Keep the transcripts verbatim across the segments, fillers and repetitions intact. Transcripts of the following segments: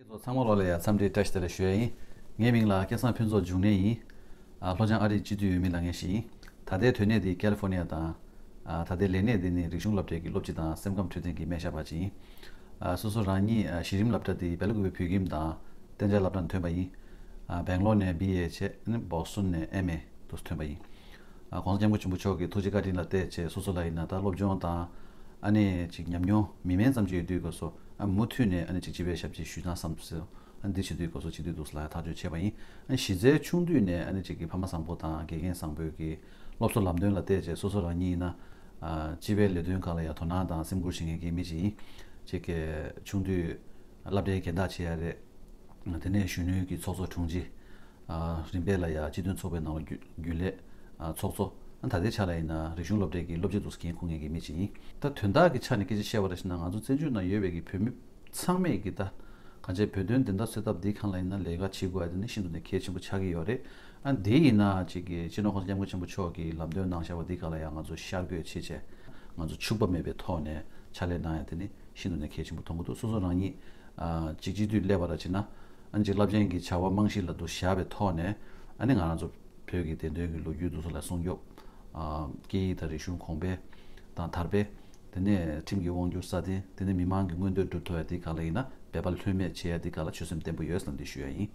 ཚོ་ཚང་མ་ལོ་ལ་ཡ་འཚམས་འདྲི་བཀྲ་ཤིས་བདེ་ལེགས་ཞུ་ཡ་ཡིན། ངའི་མིང་ལ་སྐལ་བཟང་ཕུན་ཚོགས་འབྱུང་གནས་ཡིན། ཨ། ལྷོ་བྱང་ཨ་རིའི་སྤྱི་འཐུས་འོས་མི་ལ་ངན་ཞིག་ཡིན། ད་ལྟའི་སྡོད་གནས་དེ་ཀལ་ལི་ཧྥོར་ནི་ཡ་དང་། ཨ། ད་ལྟའི་ལས་གནས་དེ་ནི་རིག་གཞུང་སློབ་གྲྭའི་གི་སློབ་སྤྱི་དང་སེམས་ཁམས་འཕྲོད་བསྟེན་གྱི་སྨན་ཞབས་པ་ཅིག་ཡིན། ཨ། སོ་སོ་རང་ཉིད། ཨ། གཞི་རིམ་སློབ་གྲྭ་དེ་སྦེལ་ཀོབ་བོད་ཁྱིམ་དང་གཏན་འཇགས་སློབ་གྲྭ་ནས་ཐོན་པ་ཡིན། ཨ། སྦེང་ལོར་ནས་བི་ཨེ་བྱས། ཨ་ནི་བོ་སི་ཊོན་ནས་ཨེམ་ཨེ་དུ་ཐོན་པ་ཡིན། ཨ། ༸གོང་ས་༸སྐྱབས་མགོན་ཆེན་པོ་མཆོག་གི་ཐུགས་རྗེ་བཀའ་དྲིན་ལ་བརྟེན་བྱས་སོ་སོ་ལ་ཡིན་ན་ད་སློབ་སྦྱོང་དང་། ཨ་ནི་ཅིག་ཉམས་མྱོང་མི་དམན་ཙམ་ཅིག་ཡོད་དུས་སྐབས་སུ། ཨ། མུ་མཐུད་ནས་ཨ་ནི་ཅིག་སྤྱི་པའི་ཞབས་ཕྱི་ཞུས་ན་བསམ་སོང་། ཨ་ནི་འདི་བྱེད་དུས་སྐབས་སུ་སྤྱི་འཐུས་འདུག་སེ་ལ་ཐག་གཅོད་བྱས་པ་ཡིན། ཨ་ནི་གཞི་རྩའི་ཆུང་དུས་ནས་ཨ་ནི་ཅིག་གི་ཕ་མ་བཟང་པོ་དང་དགེ་རྒན་བཟང་པོའི་གི་སློབ་གསོ་ལམ་སྟོན་ལ་བལྟས་བྱས་སོ་སོ་རང་ཉིད་ཡིན་ན། ཨ། སྤྱི་པའི་ལས་དོན་ཁག་ལ་ཡང་དོ་སྣང་དང་སེམས་ཁུར་བྱེད་མཁན་གྱི་མི་ཅིག་ཡིན། ཅིག་གི་ཆུང་དུས་སློབ་གྲྭའི་རྒན་བདག་བྱེད་ཡ་རེད། དེ་ནས་གཞོན་ནུའི་གི་ཚོགས་གཙོ་དྲུང་ཆེ། ཨ། རིམ་པས་ལ་ཡ་སྤྱི་མཐུན་ཚོགས་པའི་ནང་ལ་རྒྱུན་རྒྱུན་ལས། ཨ། ཚོགས་གཙོ། ཨ། ད་ལྟའི་ཆ་ལ་ཡིན་ན་རིག་གཞུང་སློབ་གྲྭའི་གི་སློབ་སྤྱི་འདུག་སེ་འགན་འཁུར་མཁན་གྱི་མི་ཅིག་ཡིན། ད་དོན་དག་གི་ཆ་ནས་སྐད་ཆ་བཤད་པ་རེད་ཟེར་ན་ང་ཚོ་བཙན་བྱོལ་ནང་ཡོད་པའི་གི་བོད་མི་ཚང་མས་གི་ད་གང་ཅི་བོད་དོན་བདེན་མཐའ་གསལ་ཐབས་འདི་སྒང་ལ་ཡིན་ན་ལས་ཀ་བྱེད་དགོས་ཡ་དེ་ནི་ཤིན་ཏུ་ནས་གལ་ཆེན་པོ་ཆགས་ཀྱི་ཡོད་རེད། ཨ། འདི་ཡིན་ན་ཅིག་གི་སྤྱི་ནོར་༸གོང་ས་༸སྐྱབས་མགོན་ཆེན་པོ་མཆོག་གིས་ལམ་སྟོན་གནང་བཞག་པ་འདི་སྒང་ལ་ཡང་ང་ཚོ་ཤར་བསྐྱོད་བྱེད་བྱས་ང་ཚོ་འཕྱུགས་པ་མེད་པའི་ཐོག་ནས་ཕྱག་ལས་གནང་ཡ་དེ་ནི་ཤིན་ཏུ་ནས་གལ་ཆེན་པོ་མཐོང་གི་འདུག་སོ་སོ་རང་ཉིད། ཨ། ཅིག་སྤྱི་འཐུས་སླེབས་པ་ར་བྱས་ན། ཨ་ནི་ཅིག་རླབས་ཆེན་གྱི་བྱ་བ་རྨང་གཞི་ལ་འདུ་བཞག་པའི་ཐོག་ནས། ཨ་ནི་ང་རང་ཚོ་བོད་ཀྱི་བདེན་དོན་གྱི་ལོ་རྒྱུས་འདུག་སེ་ལ་སྲུང་སྐྱོབ། ཨ། སྐད་ཡིག་དང་རིག་གཞུང་གོང་འཕེལ་དང་དར་སྤེལ། དེ་ནས་ཁྲིམས་ཀྱི་དབང་སྒྱུར་སྲ་བརྟན། དེ་ནས་མི་མང་གི་མངོན་འདོད་སྒྲུབ་ཐུབ་ཡ་དེ་སྒང་ལ་ཡིན་ན་འབད་པ་ལྷོད་མེད་བྱེད་ཡ་དེ་སྒང་ལ་ཆོད་སེམས་བརྟན་པོ་ཡོད་ཟེར་ནས་འདི་ཞུ་ཡ་ཡིན།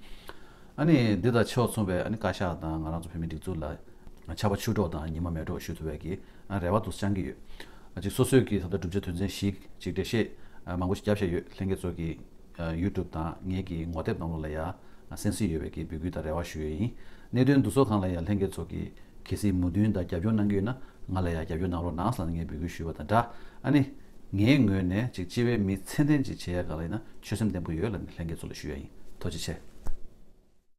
ཨ་ནི་འདི་དང་ཕྱོགས་མཚུངས་པའི་ཨ་ནི་བཀའ་ཤག་དང་ང་རང་ཚོ་བོད་མིའི་སྒྲིག་འཛུགས་ལ་ཆར་པ་ཆུ་གྲོགས་དང་ཉི་མ་མེ་གྲོགས་ཞུ་ཐུབ་པའི་གི་རེ་བ་འདུག་སེ་བཅང་གི་ཡོད། ཅིག་སོ་སོའི་གི་ད་ལྟ་གྲུབ་ཆ་དོན་ཚན་བཞི་ཅིག་འགྲེལ་བཤད་མང་པོ་ཞིག་བརྒྱབ་བཞག་ཡོད། ལྷན་རྒྱས་ཚོ་གི་ཡུ་ཊུབ་དང་ངེད་ཀྱི་ངོ་དེབ་ནང་ལོགས་ལ་ཡ་གསན་གཟིགས་ཡོད་པའི་གི་འབོད་སྐུལ་དང་རེ་བ་ཞུ་ཡས་ཡིན། གནད་དོན་འདི་ཚོ་སྒང་ལ་ཡ་ལྷན་རྒྱས་ཚོ་གི་གལ་སྲིད་མོས་མཐུན་དང་རྒྱབ་སྐྱོར་གནང་གི་ཡོད་ན་ང་ལ་ཡ་རྒྱབ་སྐྱོར་གནང་རོགས་གནང་ཟེར་ནས་ངས་འབོད་སྐུལ་ཞུས་པ་དང་སྦྲགས། ཨ་ནི་ངའི་ངོས་ནས་ཅིག་སྤྱི་པའི་མི་ཚད་ལྡན་ཅིག་བྱེད་ཡ་སྒང་ལ་ཡིན་ན་ཆོད་སེམས་བརྟན་པོ་ཡོད་ལབ་ནས་ལྷན་རྒྱས་ཚོ་ལ་ཞུ་ཡ་ཡིན། ཐུགས་རྗེ་ཆེ།